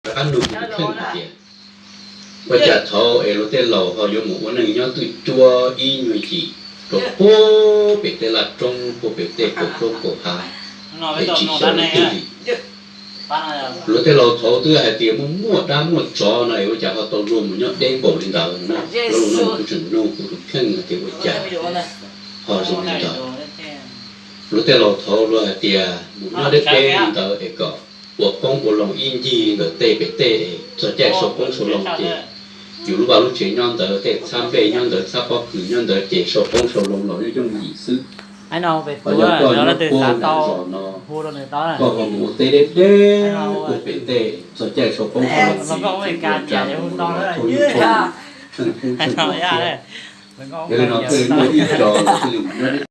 rov qab nug kuv tus kheej hais tias, ua cas thaum es luag tej laus ho yuav mus ua neej nyob twj cuab ib nyuag yim rau puag pem tej laj roob, puag pem tej kaum roob kaum hav, es tsis xyaw lawv twj ywm. Luag tej laus thaum twb hais tias muaj muaj dab muaj tsov no es ua cas ho tau luag mus nyob deb npaum li ntawd na. Lub no kuv tseem nug kuv tus kheej hais tias ua cas ho zoo li ntawd. Luag tej laus thaum luag hais tias mus nyob deb deb li ntawd es kom ua qoob ua loo ib ncig ntawm tej pem tej es txog caij sau qoob sau loo ces yus lub vaj lub tsev nyob ntawd, tej txhab nplej nyob ntawd, txhab pob kws nyob ntawd ces sau qoob sau loo los yooj yooj yim xwb. Ho yog koj nyob puag nram zos no, koj ho mus ua teb deb deb puag pem tej, txog caij sau qoob sau loo ces yus ua tsa mus los thauj nyuj thauj nqaij, tsheej kub tsheej kua thiab. Yog li no thiaj li muaj ib co thiaj li mus nyob deb.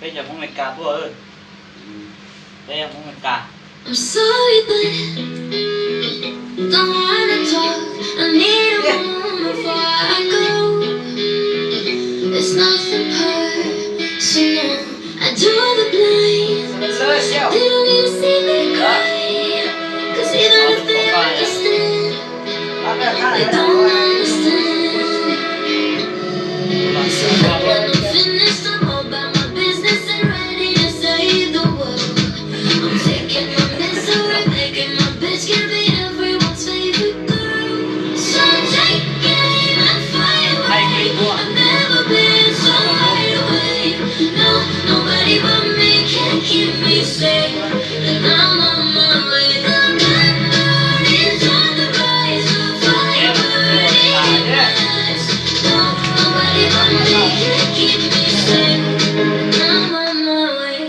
Peb yog Hmoob Amelikas tuaj, peb yog Hmoob Amelikas. I'm sorry, but don't wanna talk. I need a moment before I go. It's nothing personal. I draw the blinds. They don't need to see me cry. 'Cause even if they understand, they don't understand. So when I'm finished, I'm all about my business and ready to save the world. I'm taking my misery, making my bitch give me everyone's favorite girl. So take aim and fly away. I've never been so wide awake. No, nobody but me can keep me safe. And I'm on my way. The memories on the rise, the fire burning nights. No, nobody but me can keep me safe. And I'm on my way.